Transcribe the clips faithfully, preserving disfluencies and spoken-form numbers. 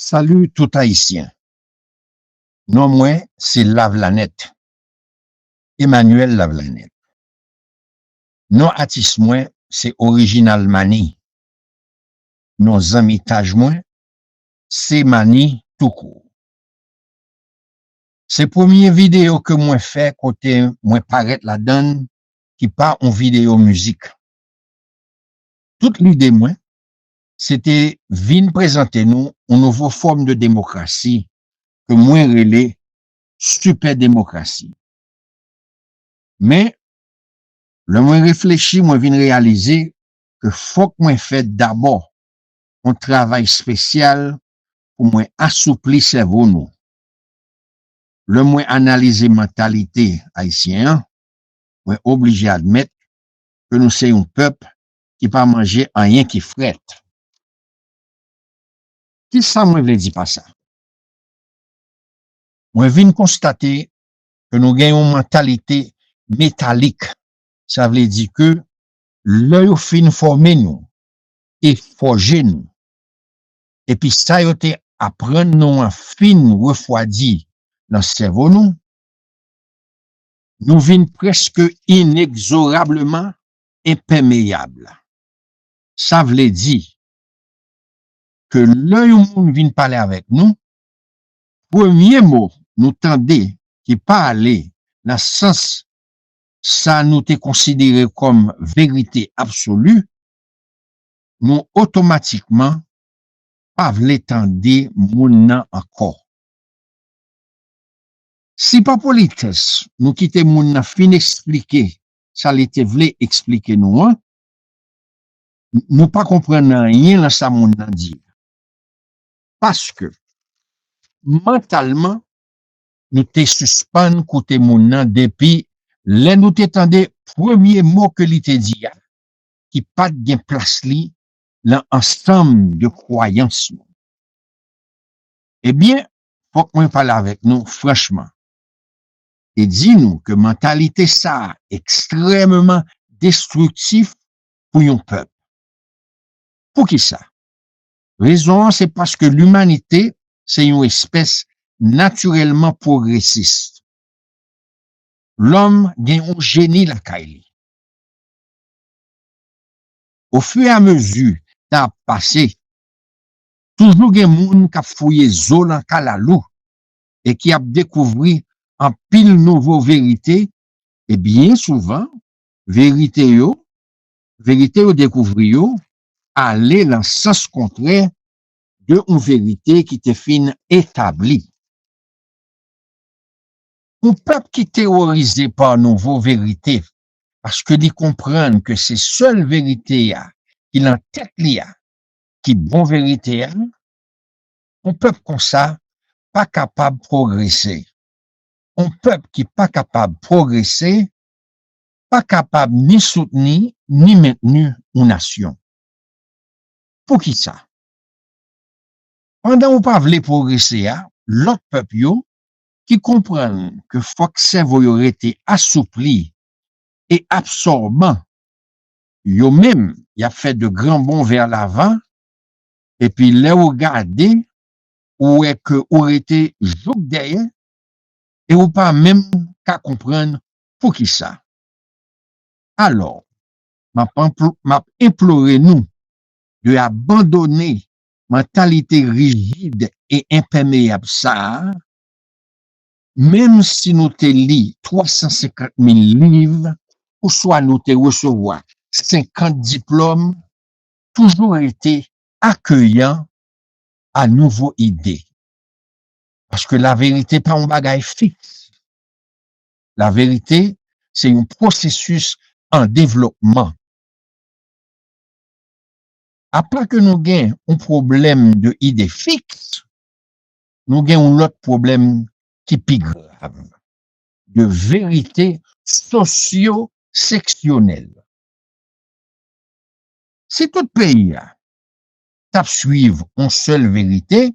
Salut tout Ayisyen. Non mwen se Lavlanèt, Emmanuel Lavlanèt. Non atis mwen se Original Mani. Non zanmitaj mwen se Mani toukou. Se premye videyo ke mwen fè kote mwen parèt ladann ki pa yon videyo mizik. Tout lide mwen se te vin prezante nou yon nouvo fòm de demokrasi ke mwen rele sipè demokrasi. Men, lè mwen reflechi, mwen vin reyalize ke fòk mwen fè dabò yon travay espesyal pou mwen asoupli sèvo nou. Lè mwen analize mantalite ayisyen an, mwen oblije admèt ke nou se yon pèp ki pa manje anyen ki frèt. Kisa mwen vle di pa sa? Mwen vin konstate ke nou gen yon mantalite metalik. Sa vle di ke lè yo fin fòme nou e fòje nou, epi sa yo te aprann nou an fin refwadi nan sèvo nou, nou vin prèske inegzorableman enpèmeyab. Sa vle di ke lè yon moun vin pale avèk nou, premye mo nou tande ki pa ale nan sans sa nou te konsidere kòm verite absoli, nou otomatikman pa vle tande moun nan ankò. Si pa politès nou kite moun nan fin eksplike sa li te vle eksplike nou an, nou pa konprann anyen nan sa moun nan di a. Paske, mantalman, nou te sispann koute moun nan depi lè nou te tande premye mo ke li te di a, ki pa t gen plas li nan ansanm de kwayans nou. Ebyen, fòk mwen pale avèk nou franchman e di nou ke mantalite sa a ekstrèmeman destriktif pou yon pèp. Poukisa? Rezon an se paske limanite se yon espès natirèlman pwogresis. Lòm gen yon jeni lakay li. Ofiramezi tan ap pase, toujou gen moun k ap fouye zo nan kalalou e ki ap dekouvri anpil nouvo verite, e byen souvan, verite yo, verite yo dekouvri yo ale nan sans kontrè de yon verite ki te fin etabli. Yon pèp ki teworize pa nouvo verite, paske li konprann ke se sèl verite a ki nan tèt li a ki bon verite a, yon pèp konsa pa kapab pwogrese. Yon pèp ki pa kapab pwogrese pa kapab ni soutni ni mentni yon nasyon. Poukisa? Pandan ou pa vle pwogrese a, lòt pèp yo ki konprann ke fòk sèvo yo rete asoupli e absòban, yo menm, y ap fè de gran bond vè lavan, epi lè ou gade, ou wè ke ou rete jouk dèyè, e ou pa menm ka konprann poukisa. Alò, m ap anpl-, m ap enplore nou de abandone mantalite rijid e enpèmeyab sa a, menm si nou te li twa san senkant mil liv, oswa nou te resevwa senkant diplòm, toujou rete akeyan a nouvo ide. Paske laverite pa yon bagay fiks. Laverite, se yon pwosesis an devlopman. Apa ke nou gen yon pwoblèm de ide fiks, nou gen yon lòt pwoblèm ki pi grav, de verite sosyo-seksyonèl. Si tout peyi a t ap swiv yon sèl verite,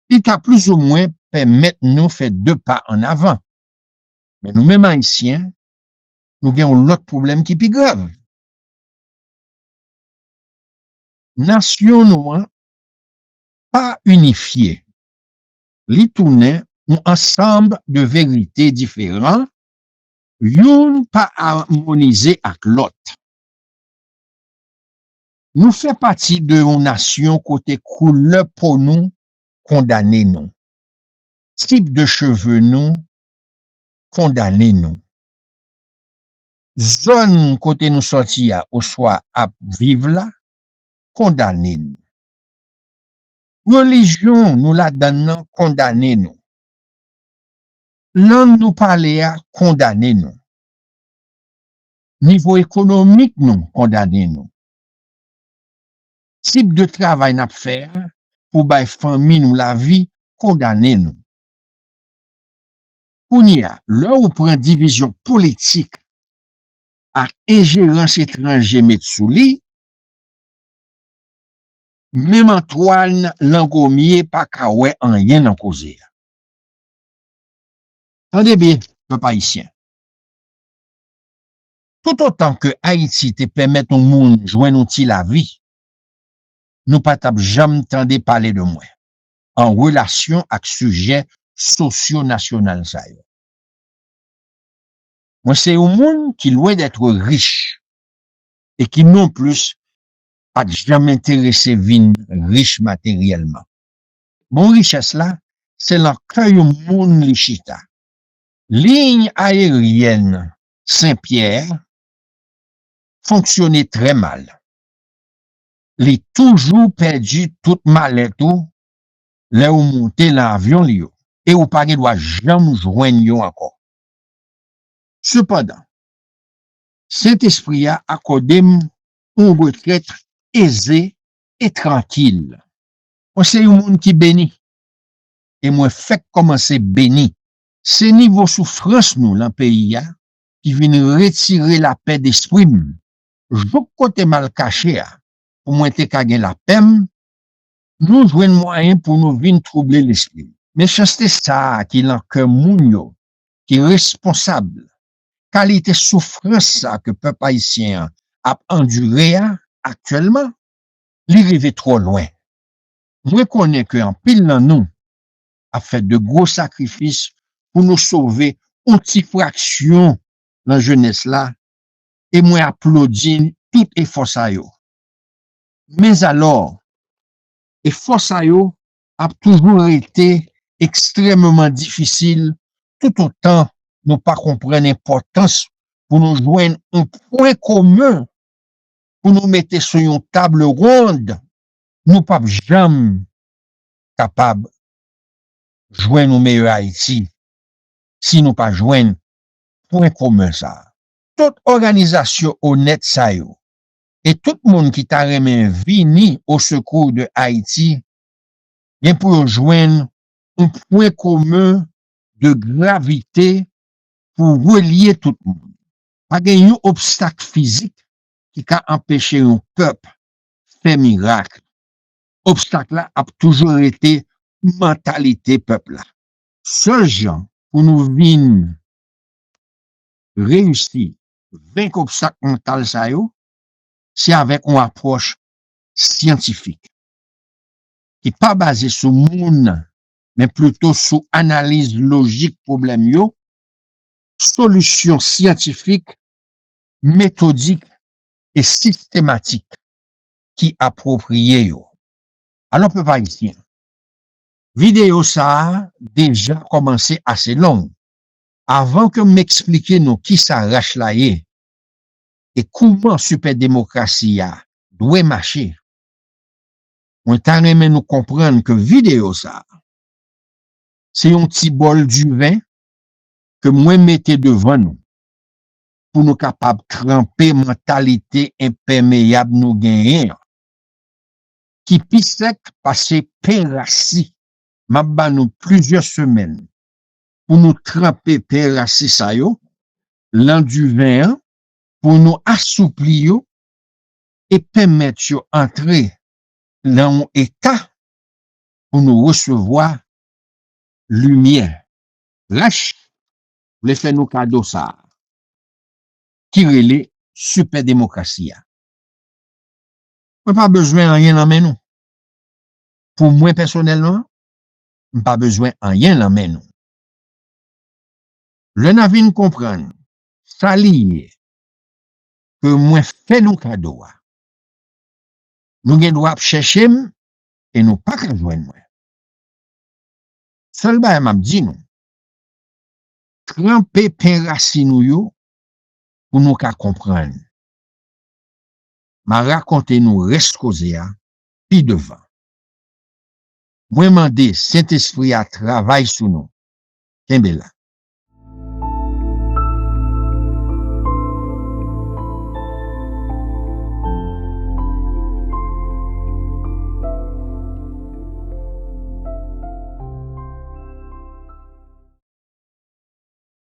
li ta plizoumwen pèmèt nou fè de pa ann avan. Men nou menm Ayisyen, nou gen yon lòt pwoblèm ki pi grav. Nasyon nou an pa inifye. Li tounen yon ansanm de verite diferan, youn pa amonize ak lòt. Nou fè pati de yon nasyon kote koulè po nou kondane nou, tip de cheve nou kondane nou, zòn kote nou sòti a oswa ap viv la kondane nou. Relijyon nou ladann nan kondane nou. Lang nou pale a kondane nou. Nivo ekonomik nou kondane nou. Tip de travay n ap fè a pou bay fanmi nou lavi kondane nou. Kounye a, lè ou pran divizyon politik ak enjerans etranje met sou li, menm Antoine Langomye pa ka wè anyen nan koze a. Tande byen, pèp ayisyen. Toutotan ke Ayiti te pèmèt yon moun jwenn yon ti lavi, nou pa t ap janm tande pale de mwen an relasyon ak sijè sosyo-nasyonal sa yo. Mwen se yon moun ki lwen dèt rich e ki nonplis pa t janm enterese vin rich materyèlman. Bon richès la, se lan kè yon moun li chita. Liy ayeryèn Senpyè fonksyone trè mal. Li toujou pèdi tout malèt ou lè ou monte lan avyon li yo, e ou pa gen dwa janm jwenn yo ankò. Sepandan, Sentespri a akòde m yon retrèt eze e trankil. Mwen se yon moun ki beni, e mwen fèk kòmanse beni. Se nivo soufrans nou lan peyi a ki vin retire lapè despri m. Jouk kote m al kache a, pou mwen te ka gen lapè m, nou jwenn mwayen pou nou vin twouble lespri m. Mechanste sa a ki lan kè moun yo, ki responsab kalite soufrans sa ke pèp ayisyen an ap andire a aktyèlman, li rive twò lwen. Mwen konnen ke anpil lan nou ap fè de gwo sakrifis pou nou sove yon ti fraksyon lan jenès la, e mwen aplodi tout efò sa yo. Mezalò, efò sa yo ap toujou rete ekstrèmman difisil toutotan nou pa konprann enpòtans pou nou jwenn yon pwen komen pou nou mete sou yon tab wonn. Nou p ap janm kapab jwenn yon meyè Ayiti si nou pa jwenn pwen komen sa a. Tout òganizasyon onèt sa yo e tout moun ki ta renmen vini o sekou de Ayiti gen pou yo jwenn yon pwen komen de gravite pou relye tout moun. Pa gen yon obstak fizik ki ka anpeche yon pèp fè mirak. Obstak la ap toujou rete mantalite pèp la. Sèl jan pou nou vin reyisi venk obstak mantal sa yo, se avèk yon apwòch syantifik ki pa baze sou moun, men plito sou analiz lojik pwoblèm yo, solisyon syantifik, metodik e sistematik ki apwopriye yo. Alò, pèp ayisyen, videyo sa a deja kòmanse ase long. Avan ke m eksplike nou kisa rach la ye e kouman sipè demokrasi a dwe mache, mwen ta renmen nou konprann ke videyo sa a se yon ti bòl diven ke mwen mete devan nou pou nou kapab tranpe mantalite enpèmeyab nou genyen an, ki pi sèk pase pen rasi. M ap ba nou plizyè semèn pou nou tranpe pen rasi sa yo lan diven an, pou nou asoupli yo e pèmèt yo antre lan yon eta pou nou resevwa limyè. Rach vle fè nou kado sa a, ki rele sipè demokrasi a. Mwen pa bezwen anyen nan men nou. Pou mwen pèsonèlman, m pa bezwen anyen nan men nou. Lè n a vin konprann sa li ye ke mwen fè nou kado a, nou gen dwa ap chèche m e nou pa ka jwenn mwen. Sèl bagay m ap di nou, tranpe pen rasin ou yo pou nou ka konprann. M a rakonte nou rès koze a pi devan. Mwen mande Sentespri a travay sou nou. Kenbe la.